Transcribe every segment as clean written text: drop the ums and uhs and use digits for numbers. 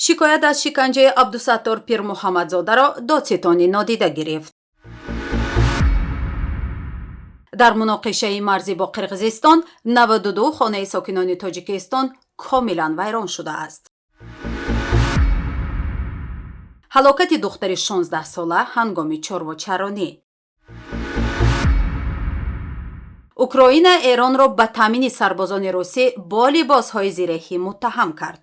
Шикоят аз шиканҷаи Абдусаттор Пирмуҳаммадзодаро додситонӣ нодида гирифт. Дар муноқишаи марзӣ бо Қирғизистон 92 хонаи сокинони Тоҷикистон комилан вайрон шудааст. Ҳалокати духтари 16-сола ҳангоми чорвочаронӣ. Украина Эронро ба таъмини сарбозони русӣ бо либосҳои зиреҳӣ муттаҳам кард.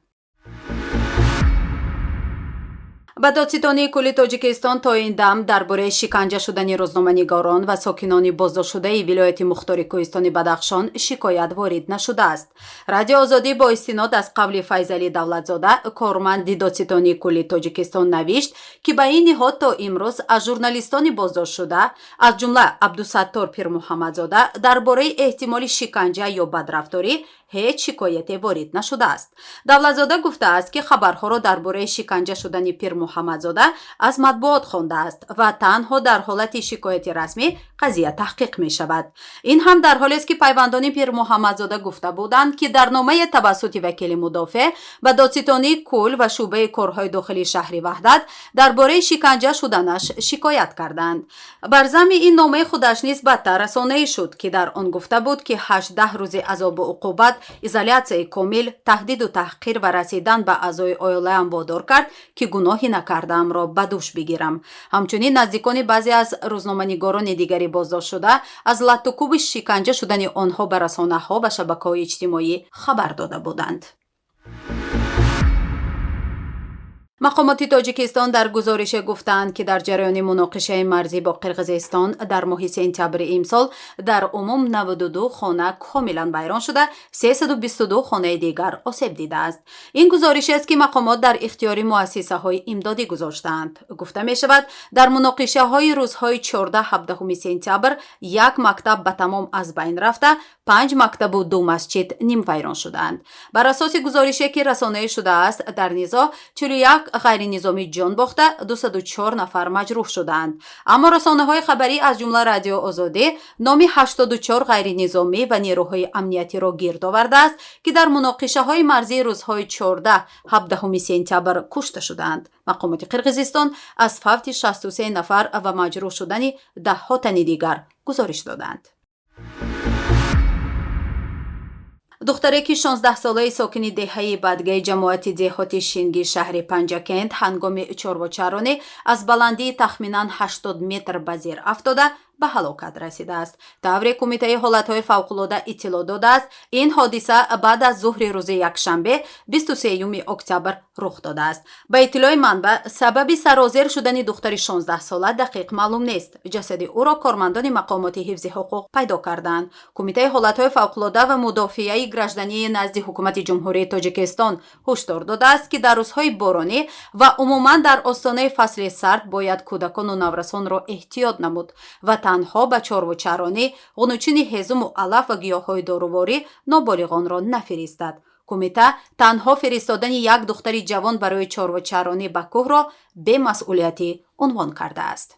Ба додситонии кулли Тоҷикистон то ин дам дар бораи шиканҷа шудани рӯзноманигорон ва сокинони боздоштшудаи вилояти мухтори кӯҳистони Бадахшон шикоят ворид нашудааст. Радио Озодӣ бо истинод аз қавли Файзалӣ Давлатзода, корманди додситонии кулли Тоҷикистон, навишт, ки ба ин ниҳод то имрӯз аз журналистони боздоштшуда, аз ҷумла Абдусаттор Пирмуҳаммадзода, дар бораи эҳтимоли шиканҷа ё бадрафторӣ ҳеҷ шикояте ворид нашудааст. Давлатзода гуфтааст, ки хабарҳоро дар бораи шиканҷа шудани Пирмуҳаммадзода аз матбуот хондааст ва танҳо дар ҳолати шикояти расмӣ қазия таҳқиқ мешавад. Ин ҳам дар ҳолест, ки пайвандони Пирмуҳаммадзода гуфта буданд, ки дар номае тавассути вакили мудофеъ ба додситонии кул ва шӯъбаи корҳои дохилии шаҳри Ваҳдат дар бораи шиканҷа шуданаш шикоят карданд. Бар замми ин номаи худаш низ бадтар расонаӣ шуд, ки дар он гуфта буд, ки 18 рӯзи азобу уқубат, изолятсияи комил, таҳдиду таҳқир ва расидан ба аъзои оилаам водор кард, ки гуноҳи накардаамро ба дӯш бигирам. Ҳамчунин наздикони баъзе аз рӯзноманигорони дигари боздоштшуда аз латтукуби шиканҷа шудани онҳо ба расонаҳо ва шабакаҳои иҷтимоӣ хабар дода буданд. Мақомоти Тоҷикистон дар гузорише гуфтаанд, ки дар ҷараёни муноқишаи марзӣ бо Қирғизистон дар моҳи сентябри имсол дар умум 92 хона комилан вайрон шуда, 322 хонаи дигар осеб дидааст. Ин гузоришест, ки мақомот дар ихтиёри муассисаҳои имдодӣ гузоштаанд. Гуфта мешавад, дар муноқишаҳои рӯзҳои 14-17 сентябр як мактаб ба тамом аз байн рафта, панҷ мактабу ду масҷид нимвайрон шудаанд. Бар асоси гузорише, ки расонаӣ шудааст, дар низоъ 41 ғайринизомӣ ҷон бохта, 204 нафар маҷрӯҳ шудаанд. Аммо расонаҳои хабарӣ, аз ҷумла Радио Озодӣ, номи 84 ғайринизомӣ ва нерӯҳои амниятиро гирд овардааст, ки дар муноқишаҳои марзии рӯзҳои 14-17 сентябр кушта шудаанд. Мақомоти Қирғизистон аз фавти 63 нафар ва маҷрӯҳ шудани даҳҳо тани дигар гузориш доданд. Духтаре, ки 16-солаи сокини деҳаи Бадгаи ҷамоати деҳоти Шинги шаҳри Панҷакент, ҳангоми чорвочаронӣ аз баландии тахминан 80 метр ба зер афтода, ба ҳалокат расидааст. Тавре Кумитаи ҳолатҳои фавқулода иттилоъ додааст, ин ҳодиса баъд аз зуҳри рӯзи якшанбе, 23 октябр рух додааст. Ба иттилои манбаъ, сабаби сарозер шудани духтари 16-сола дақиқ маълум нест. Ҷасади ӯро кормандони мақомоти ҳифзи ҳуқуқ пайдо кардаанд. Кумитаи ҳолатҳои фавқулода ва мудофиаи граждании назди Ҳукумати Ҷумҳурии Тоҷикистон ҳушдор додааст, ки дар рӯзҳои боронӣ ва умуман дар остонаи фасли сард бояд кӯдакону наврасонро эҳтиёт намуд ва танҳо ба чорвочаронӣ, ғунучини ҳезуму алаф ва гиёҳҳои доруворӣ ноболиғонро нафиристад. Кумита танҳо фиристодани як духтари ҷавон барои чорвочаронӣ ба кӯҳро бемасъулиятӣ унвон кардааст.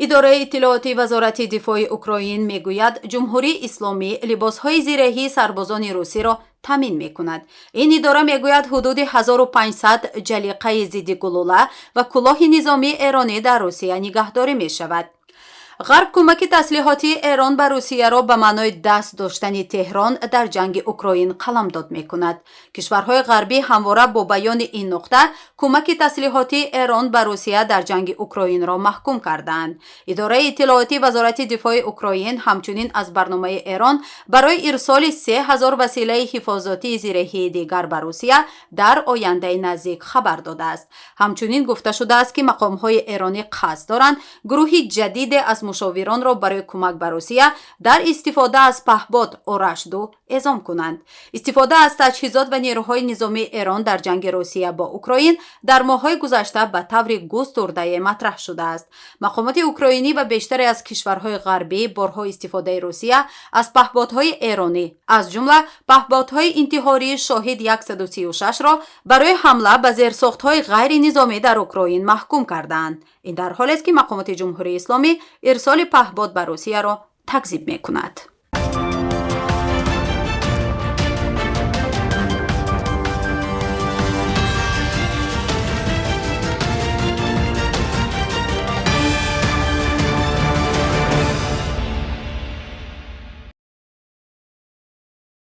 Идораи иттилоотии Вазорати дифои Украин мегӯяд, Ҷумҳурии Исломӣ либосҳои зиреҳии сарбозони русиро таъмин мекунад. Ин идора мегӯяд, ҳудуди 1500 ҷалиқаи зидди гулӯла ва кулоҳи низомии эронӣ дар Русия нигаҳдорӣ мешавад. Ғарб кӯмаки таслиҳотии Эрон ба Русияро ба маънои даст доштани Теҳрон дар ҷанги Украин қаламдод мекунад. Кишварҳои ғарбӣ ҳамвора бо баёни ин нуқта кӯмаки таслиҳотии Эрон ба Русия дар ҷанги Украинро маҳкум кардаанд. Идораи иттилоотии Вазорати дифои Украин ҳамчунин аз барномаи Эрон барои ирсоли 3000 василаи ҳифозотии зиреҳии дигар ба Русия дар ояндаи наздик хабар додааст. Ҳамчунин гуфта шудааст, ки мақомҳои эронӣ қасд доранд гурӯҳи ҷадиде аз мушовиронро барои кӯмак ба Русия дар истифода аз паҳбод Ораш-2 эзом кунанд. Истифода аз таҷҳизот ва нерӯҳои низомии Эрон дар ҷанги Русия бо Украин дар моҳҳои гузашта ба таври густурдае матраҳ шудааст. Мақомоти украинӣ ва бештаре аз кишварҳои ғарбӣ борҳо истифодаи Русия аз паҳбодҳои эронӣ, аз ҷумла паҳбодҳои интиҳории Шоҳид 136-ро барои ҳамла ба зерсохтҳои ғайринизомӣ дар Украин маҳкум кардаанд. Ин дар ҳолест, ки мақомоти Ҷумҳурии Исломӣ ирсоли паҳбод ба Русияро такзиб мекунад.